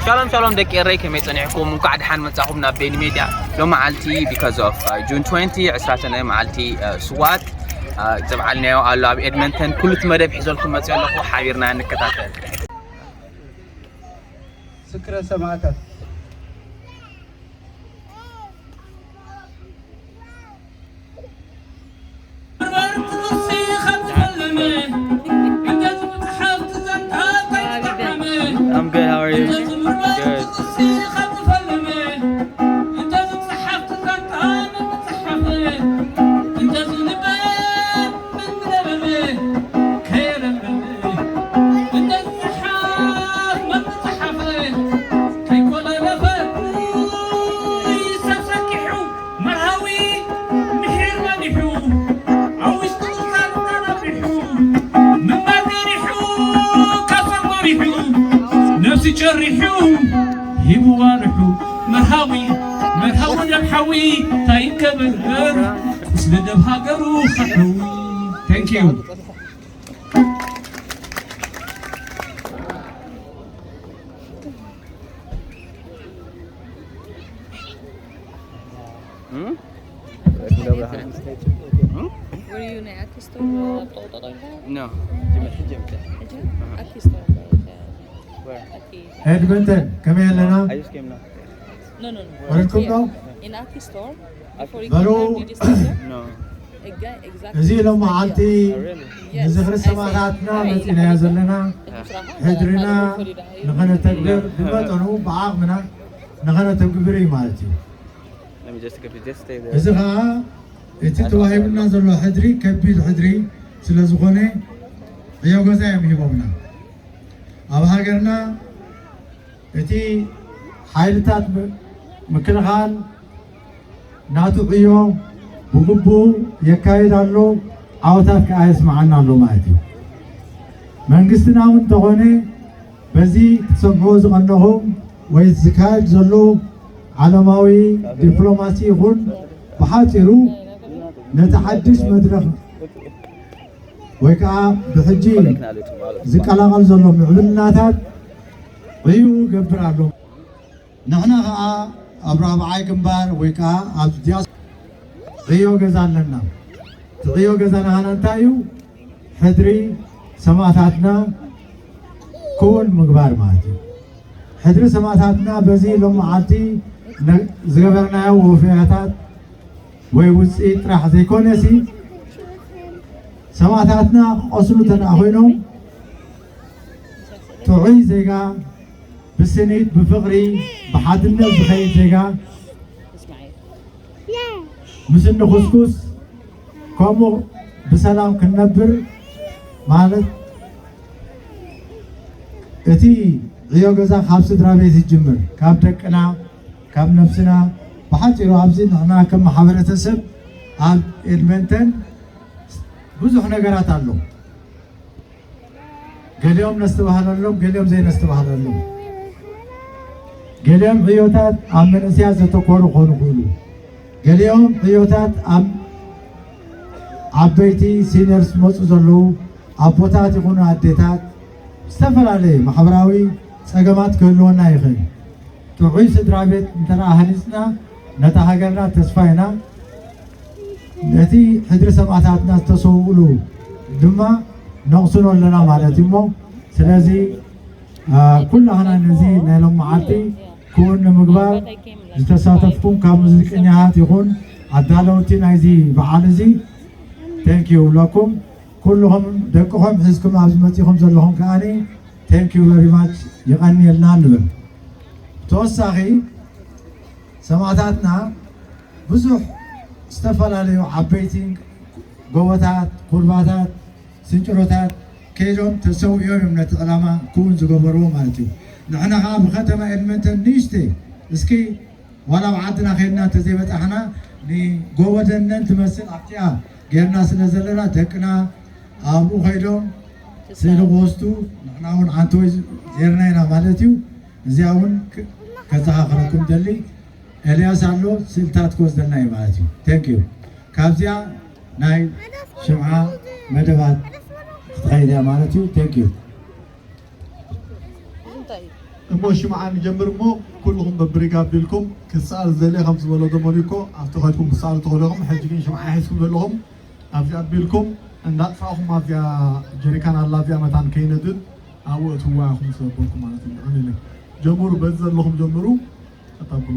ሻሎም ሻሎም ደቂ ኤረይ፣ ከመይ ጸኒሕኩም? እንኳዕ ደሓን መጻኹም ናብ ቤኒ ሜድያ። ሎማዓልቲ because of June twenty ዕስራ ሰነ መዓልቲ ስዋት ዘብዓልናዮ ኣሎ ኣብ ኤድመንተን። ኩሉ እቲ መደብ ሒዘልኩም መጽእ ኣለኹ፣ ሓቢርና ንከታተል። ዝክረ ሰማእታት I'm good, how are you? Good. መርሃዊ ምሒር መኒሑ ኣብ ውሽጢ ቁርሳንና ነቢሑ ምንባር ገሪሑ ካብ ጾም ጎሪሑ ነብሲ ጨሪሑ ሂብዋ ርሑ መርሃዊ መርሃዊ ደም ሓዊ እንታይ ይከብር ቁስሊ ደም ሃገሩ ክሕዊ Thank you. Were you in Akistor? No. Akistor. ኤድመንተን ከመይ ኣለና? No, no, no. ወረድኩም ነው? In Akistor. በሉ No. እዚ ሎም መዓልቲ ንዝኽሪ ሰማእታትና መፂናዮ ዘለና ሕድርና ንኸነተግብር ብመጠኑ ብዓቕምና ንኸነተግብር እዩ ማለት እዩ። እዚ ከዓ እቲ ተዋሂቡና ዘሎ ሕድሪ ከቢድ ሕድሪ ስለ ዝኾነ ዕዮ ገዛ እዮም ሂቦምና። ኣብ ሃገርና እቲ ሓይልታት ምክልኻል ናቱ ዕዮ ብግቡእ የካይድ ኣሎ፣ ዓወታት ከዓ የስምዓና ኣሎ ማለት እዩ። መንግስትና እውን እንተኾነ በዚ ክትሰምዕዎ ዝቐነኹም ወይ ዝካየድ ዘሎ ዓለማዊ ዲፕሎማሲ ይኹን ብሓፂሩ ነቲ ሓድሽ መድረኽ ወይ ከዓ ብሕጂ ዝቀላቐል ዘሎ ምዕብልናታት ዕዩ ገብር ኣሎ። ንሕና ከዓ ኣብ ራብዓይ ግንባር ወይ ከዓ ኣብ ዲያስ ዕዮ ገዛ ኣለና። እቲ ዕዮ ገዛ ናህና እንታይ እዩ? ሕድሪ ሰማእታትና ክውን ምግባር ማለት እዩ። ሕድሪ ሰማእታትና በዚ ሎም መዓልቲ ዝገበርናዮ ወፈያታት ወይ ውፅኢት ጥራሕ ዘይኮነሲ ሰማእታትና ክቐስሉ እንተ ኮይኖም ጥዑይ ዜጋ ብስኒት ብፍቕሪ ብሓድነት ዝኸይድ ዜጋ ምስ እንኹስኩስ ከምኡ ብሰላም ክንነብር ማለት እቲ ዕዮ ገዛ ካብ ስድራ ቤት ይጅምር፣ ካብ ደቅና፣ ካብ ነብስና። ብሓፂሩ ኣብዚ ንሕና ከም ማሕበረተሰብ ኣብ ኤድመንተን ብዙሕ ነገራት ኣሎ። ገሊኦም ነስተባህለሎም፣ ገሊኦም ዘይነስተባህለሎም። ገሊኦም ዕዮታት ኣብ መንእሰያት ዘተኮሩ ክኾኑ ይኽእሉ። ገሊኦም ዕዮታት ኣብ ዓበይቲ ሲኒየርስ ዝመፁ ዘለዉ ኣቦታት ይኹኑ ኣዴታት ዝተፈላለየ ማሕበራዊ ፀገማት ክህልወና ይኽእል። ጥዑይ ስድራ ቤት እንተ ሃኒፅና ነታ ሃገርና ተስፋ ኢና። ነቲ ሕድሪ ሰማእታትና ዝተሰውእሉ ድማ ነቕስኖ ኣለና ማለት እዩ እሞ ስለዚ ኩላህና ነዚ ናይ ሎም መዓልቲ ክውን ንምግባር ዝተሳተፍኩም ካብ ሙዚቀኛታት ይኹን ኣዳለውቲ ናይዚ በዓል እዚ thank you ብለኩም። ኩልኹም ደቅኹም ሒዝኩም ኣብዚ መፂኹም ዘለኹም ከዓኒ thank you very much ይቐንየልና ንብል። ተወሳኺ ሰማእታትና ብዙሕ ዝተፈላለዩ ዓበይቲ ጎቦታት፣ ኩርባታት፣ ስንጭሮታት ከይዶም ተሰዊኦም እዮም ነቲ ዕላማ ክውን ዝገበርዎ ማለት እዩ። ንሕና ከዓ ብከተማ ኤድመንተን ንእሽተይ እስኪ ዋላ ኣብ ዓድና ከይድና እንተዘይበፃሕና ንጎቦ ደነን ትመስል ኣብቲኣ ጌርና ስለ ዘለና ደቅና ኣብኡ ከይዶም ስእሊ ክወስዱ ንሕና እውን ዓንተወይ ጌርና ኢና ማለት እዩ። እዚኣ እውን ከዘኻኽረኩም ደሊ ኤልያስ ኣሎ ስእልታት ክወስደልና እዩ ማለት እዩ። Thank you። ካብዚኣ ናይ ሽምዓ መደባት ክትኸይድ እያ ማለት እዩ። Thank you። እሞ ሽምዓ ንጀምር እሞ ኩልኹም በብሪጋ ኣቢልኩም ክሰኣል ዝደሊ ከም ዝበሎ ደሞኒ እኮ ኣብቲ ከድኩም ክሰኣሉ ትኽእሉ ኢኹም። ሕጂ ግን ሽምዓ ሒዝኩም ዘለኹም ኣብዚ ኣቢልኩም እንዳጥፋእኹም ኣብዚኣ ጀሪካን ኣላ እዚኣ መታን ከይነድድ ኣብኡ እትዋ ኢኹም ዝነበርኩም ማለት እዩ። ቀሊል እዩ። ጀምሩ፣ በዚ ዘለኹም ጀምሩ። ኣታብሉ።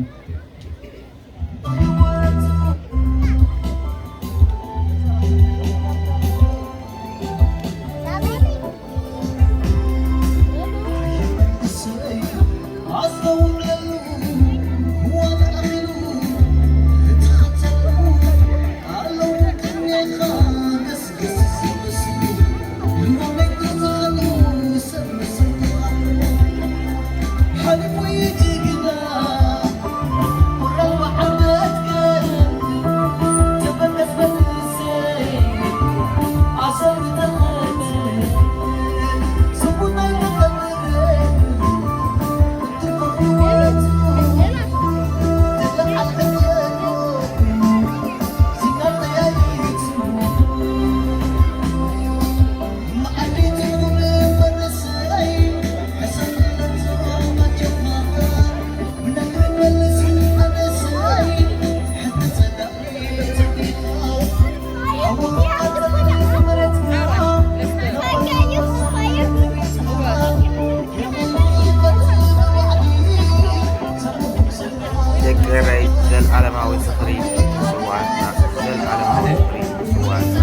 ደቂ ኤረይ፣ ዘልኣለማዊ ዝኽሪ ንስውኣትና፣ ዘልኣለማዊ ዝኽሪ ንስውኣትና።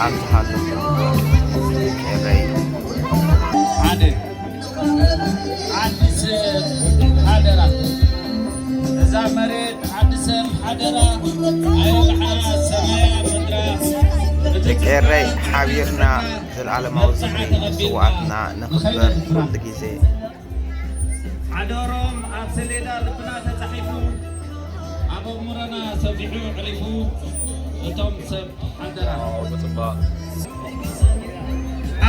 ኣብ ዝሃለኹ ደቂ ኤረይ። ሓደ ዓዲ ሰብ ሓደራ፣ እዛ መሬት ዓዲ ሰብ ሓደራ፣ ኣየብልዓ ሰማያ ምድራ። ደቂ ኤረይ፣ ሓቢርና ዘልኣለማዊ ዝኽሪ ንስውኣትና ነኽብር ኩሉ ግዜ። ሓደሮም ኣብ ሰሌዳ ልብና ተጻሒፉ፣ ኣብ ኣእምሮና ሰፊሑ ኣዕሪፉ፣ እቶም ሰብ ሓደራ።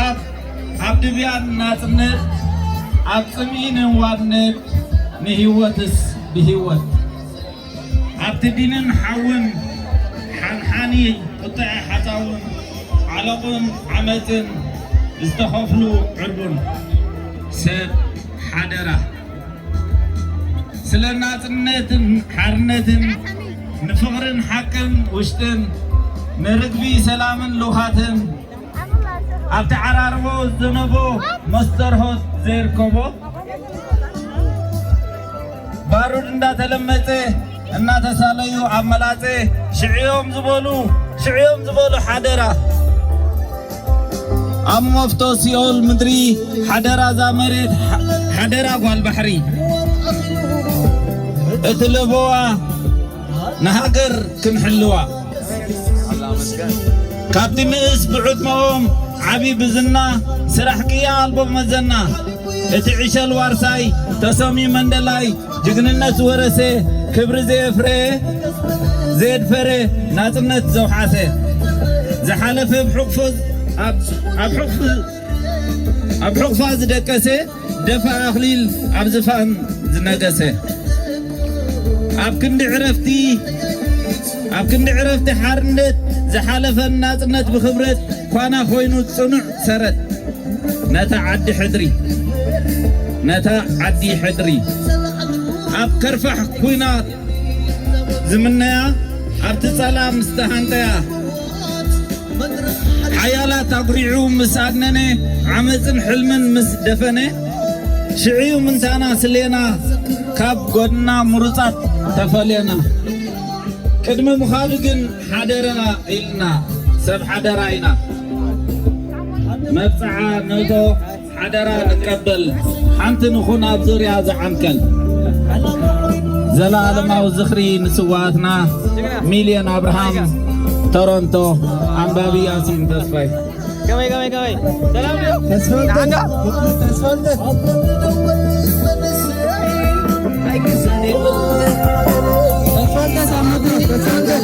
ኣብ፣ ኣብ ድብያን ናጽነት፣ ኣብ ጽምኢን ዋድነት፣ ንህይወትስ ብህይወት። ኣብቲ ዲንን ሓውን ሓንሓኒ ቁጥዐ ሓጻውን ዓለቑን ዓመጽን ዝተኸፍሉ ዕርቡን ሰብ ሓደራ። ስለ ናጽነትን ሓርነትን ንፍቕርን ሓቅን ውሽጥን ንርግቢ ሰላምን ልውሃትን ኣብቲ ዓራርቦ ዝነቦ መስተርሆት ዘይርከቦ ባሩድ እንዳተለመጸ እናተሳለዩ ኣብ መላጸ ሽዕዮም ዝበሉ ሽዕዮም ዝበሉ ሓደራ ኣብ መፍቶ ሲኦል ምድሪ ሓደራ እዛ መሬት ሓደራ ጓል ባሕሪ እቲ ለበዋ ንሃገር ክንሕልዋ ካብቲ ንእስ ብዕድመኦም ዓቢ ብዝና ስራሕ ቅያ ኣልቦ መዘና እቲ ዕሸል ዋርሳይ ተሰሚ መንደላይ ጅግንነት ዝወረሰ ክብሪ ዘየፍረየ ዘየድፈረ ናጽነት ዘውሓሰ ዝሓለፈ ኣብ ሕቑፎ ኣብ ሕቑፍ ኣብ ሕቑፋ ዝደቀሰ ደፋ ኣኽሊል ኣብ ዝፋን ዝነገሰ ኣብ ክንዲ ዕረፍቲ ኣብ ክንዲ ዕረፍቲ ሓርነት ዝሓለፈን ናጽነት ብኽብረት ኳና ኮይኑ ጽኑዕ ሰረት ነታ ዓዲ ሕድሪ ነታ ዓዲ ሕድሪ ኣብ ከርፋሕ ኩናት ዝምነያ ኣብቲ ጸላም ዝተሃንጠያ ሓያላት ኣጉሪዑ ምስ ኣግነነ ዓመፅን ሕልምን ምስ ደፈነ ሽዕዩ ምንታና ስሌና ካብ ጎድና ምሩፃት ተፈለየና። ቅድሚ ምኻዱ ግን ሓደራ ኢልና ሰብ ሓደራ ኢና መብፅዓ ነቶ ሓደራ ንቀበል ሓንቲ ንኹን ኣብ ዙርያ ዝዓንቀል። ዘላለማዊ ዝኽሪ ንስዋኣትና። ሚልዮን ኣብርሃም፣ ቶሮንቶ። ኣንባቢ ያሲን ተስፋይ። ከመይ ከመይ ከመይ ሰላም ድዩ? ተስፋልደት፣ ተስፋልደት፣ ተስፋልደት ኣብ መድረኽ፣ ተስፋልደት።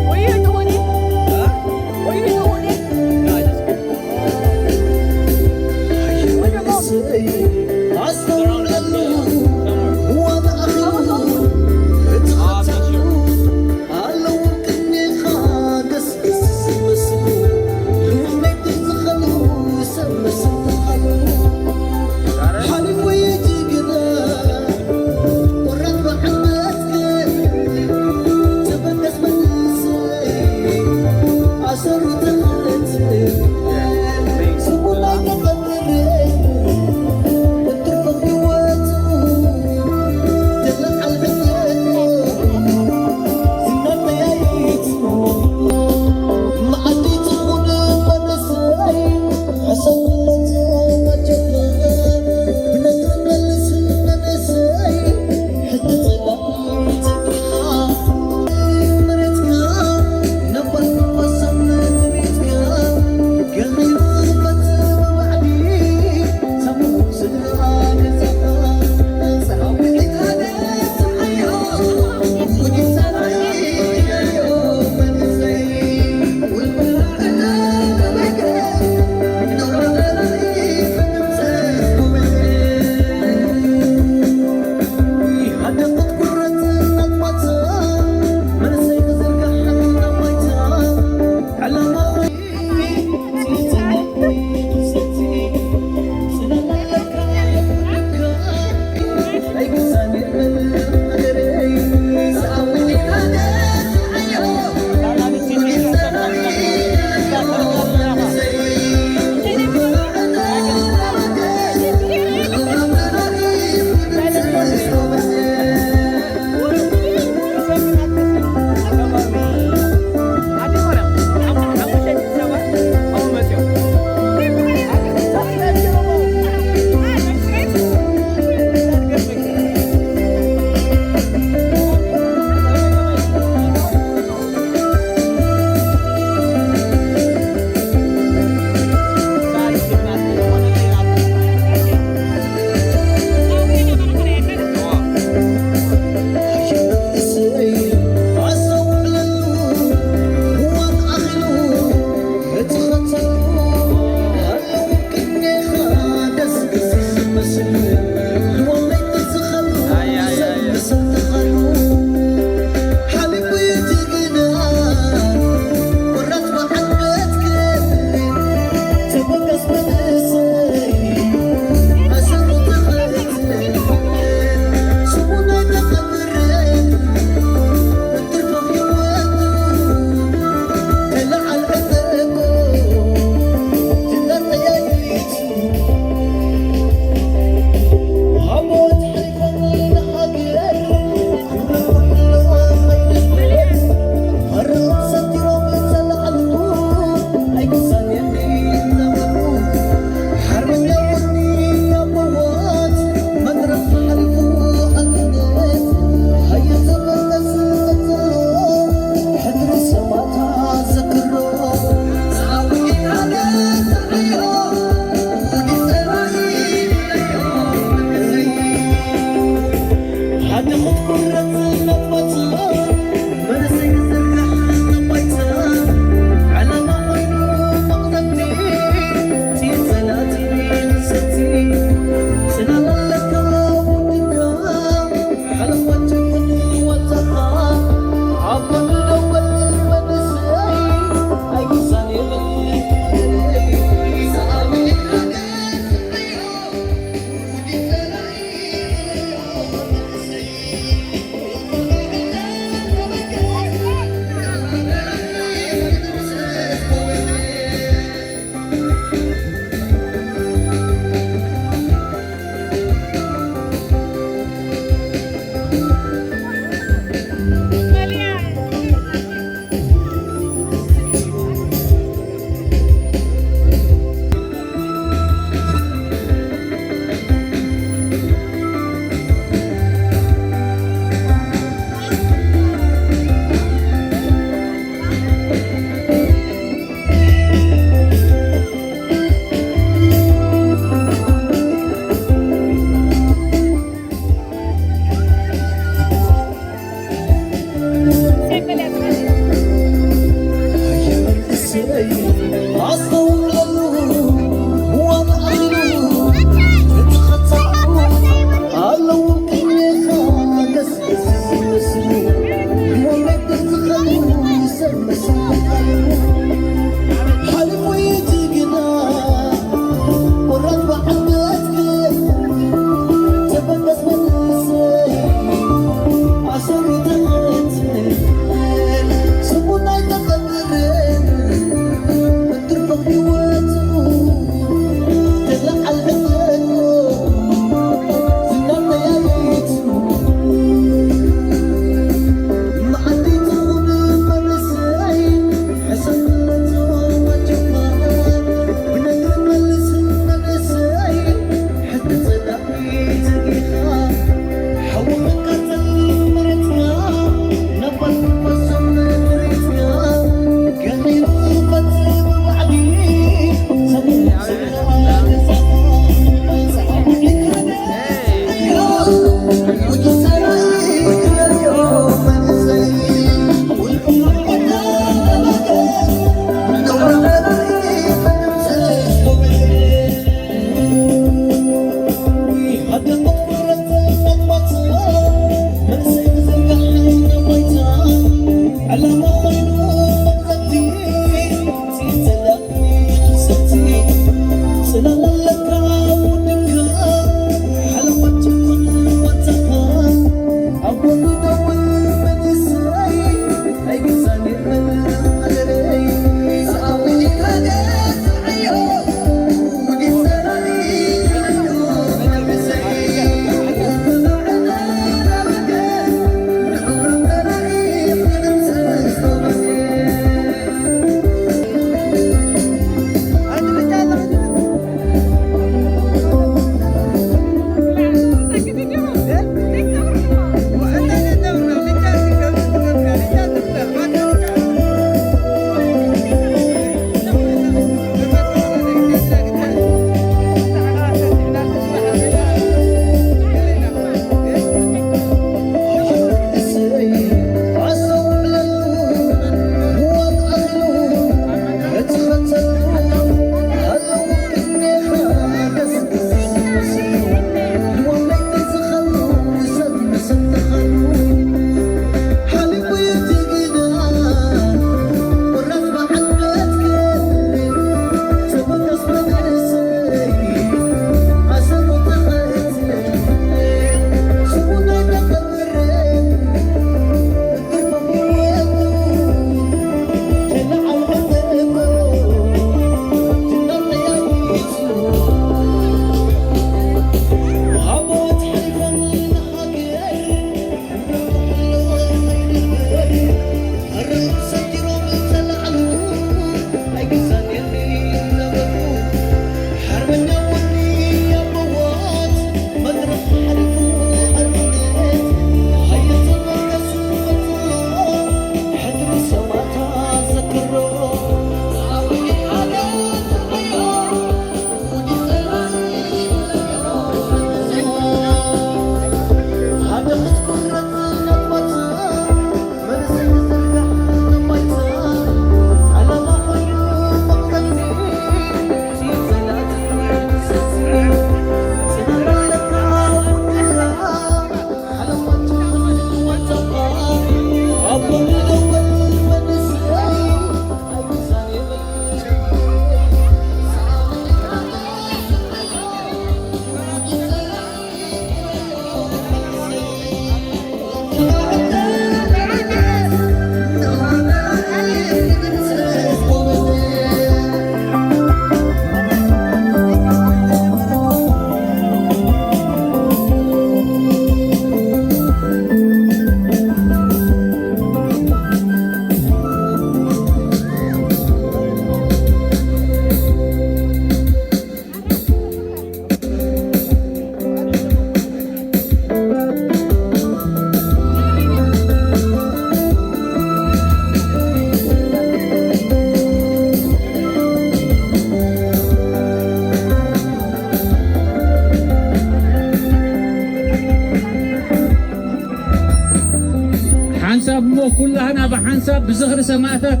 ሓንሳብ እሞ ኩላህና ብሓንሳብ ብዝኽሪ ሰማእታት፣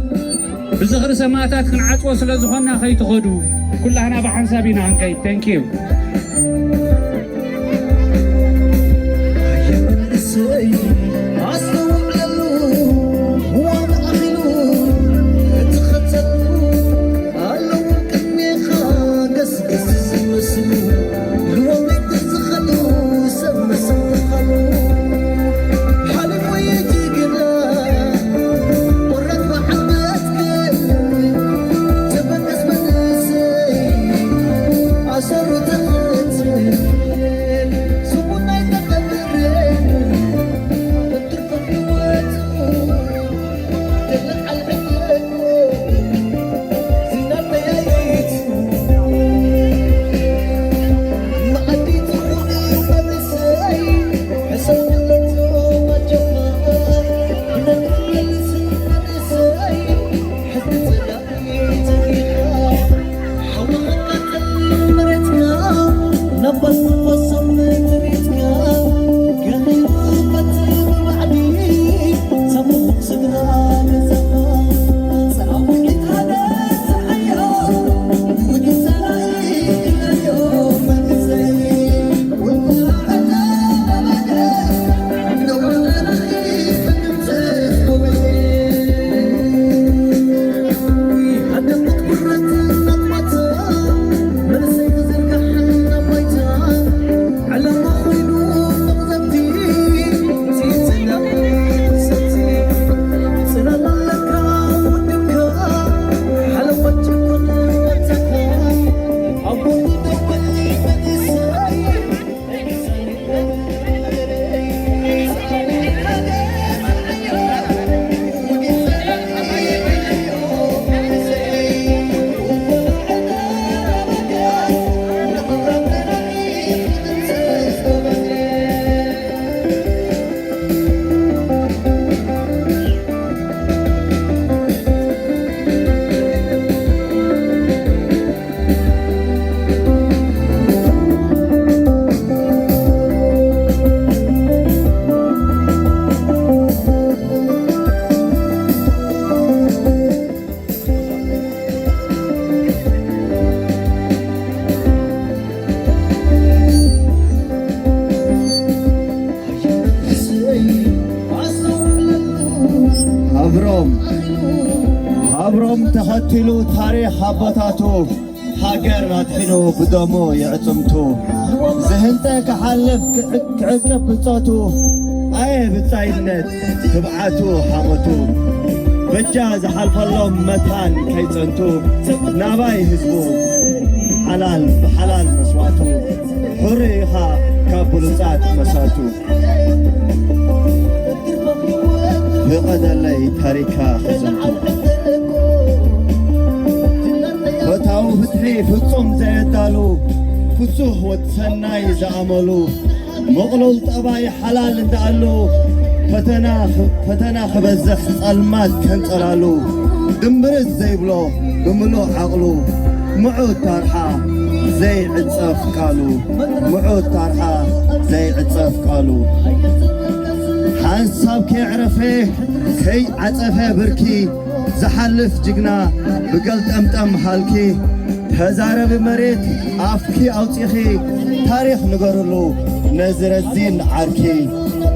ብዝኽሪ ሰማእታት ክንዓጽዎ ስለ ዝኾንና ከይትኸዱ፣ ኩላህና ብሓንሳብ ኢና ክንከይድ። Thank you። ሃብሮም፣ ሃብሮም ተኸቲሉ ታሪኽ ኣቦታቱ፣ ሃገር ኣድሒኑ ብደሙ የዕጽምቱ። ዝህንጠ ክሓልፍ ክዕ-፣ ክዕቅብ ብጾቱ፣ ኣየ ብጻይነት ትብዓቱ ሓሞቱ። በጃ ዝሓልፈሎም መታን ከይጸንቱ፣ ናባይ ህዝቡ ሓላል ብሓላል መስዋእቱ። ሕሩይ ኢኻ ካብ ብሉጻት መሳቱ። ፍቐደለይ ታሪካ ክዝንቱ። ፈታዊ ፍትሒ ፍጹም ዘየዳሉ፣ ፍጹህ ወዲ ሰናይ ዝኣመሉ፣ ምቕሉል ጠባይ ሓላል እንዳኣሉ፣ ፈተና ኽ-፣ ፈተና ክበዝሕ ጸልማት ከንጸላሉ፣ ድምብርት ዘይብሎ ብምሉእ ዓቕሉ፣ ምዑት ታርሓ ዘይዕጸፍ ቃሉ፣ ምዑት ታርሓ ዘይዕጸፍ ቃሉ። ሓንሳብ ከየዕረፈ ከይዓጸፈ ብርኪ ዝሓልፍ ጅግና ብገልጠምጠም ሃልኪ። ተዛረቢ መሬት ኣፍኪ ኣውጺኺ ታሪኽ ንገርሉ ነዚ ረዚን ዓርኪ።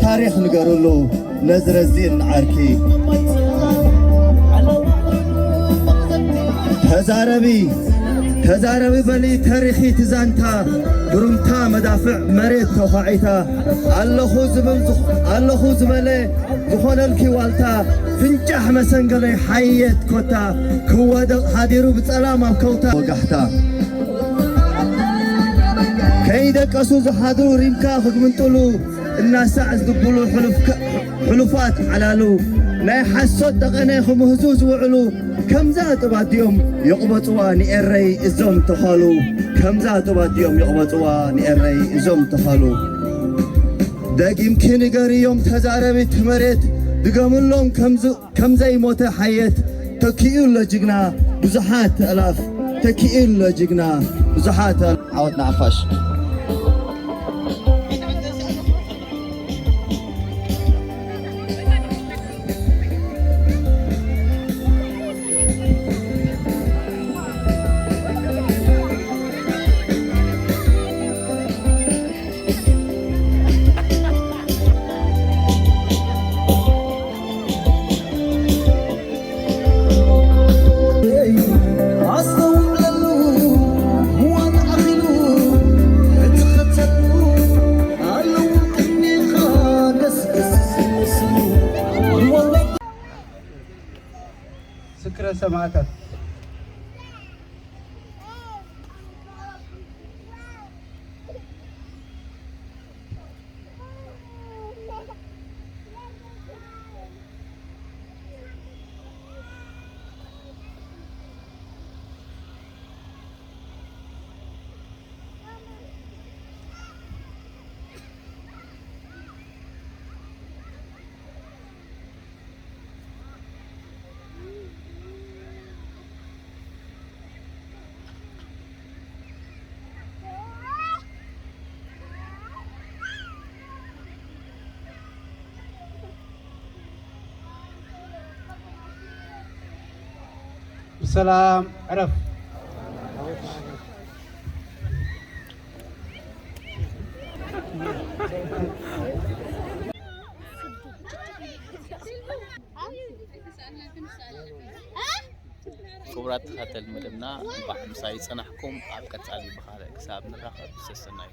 ታሪኽ ንገርሉ ነዚ ረዚን ዓርኪ። ተዛረቢ፣ ተዛረቢ በሊ ተሪኺ እቲ ዛንታ፣ ብሩምታ መዳፍዕ መሬት ተዃዒታ። ኣለኹ ዝብል ዝኽ-፣ ኣለኹ ዝበለ ዝኾነልኪ ዋልታ፣ ፍንጫሕ መሰንገለይ ሓየት ኮታ፣ ክወደቕ ሓዲሩ ብጸላም ኣብ ከውታ። ወጋሕታ ከይደቀሱ ዝሓድሩ ሪምካ ክግምጥሉ፣ እናሳዕ ዝድብሉ ሕሉፍካ-፣ ሕሉፋት ዓላሉ፣ ናይ ሓሶት ጠቐነ ክምህዙ ዝውዕሉ፣ ከምዛ ጥባት ድዮም የቕበጽዋ ንኤረይ እዞም ተዃሉ። ከምዛ ጥባት ድዮም የቕበጽዋ ንኤረይ እዞም ተዃሉ። ደጊምኪ ንገርዮም ተዛረቢት መሬት፣ ድገምሎም ከምዝ-፣ ከምዘይሞተ ሓየት። ተኪኡ ኣሎ ጅግና ብዙሓት ኣእላፍ፣ ተኪኡ ኣሎ ጅግና ብዙሓት ኣእላፍ። ዓወት ንሓፋሽ። ዝክረ ሰማእታት። ብሰላም ዕረፍ። ክቡራት ተኸታተል መደብና፣ እንኳዕ ምሳይ ጸናሕኩም። ኣብ ቀጻሊ ብኻልእ ክሳብ ንራኸብ ሰሰናዩ።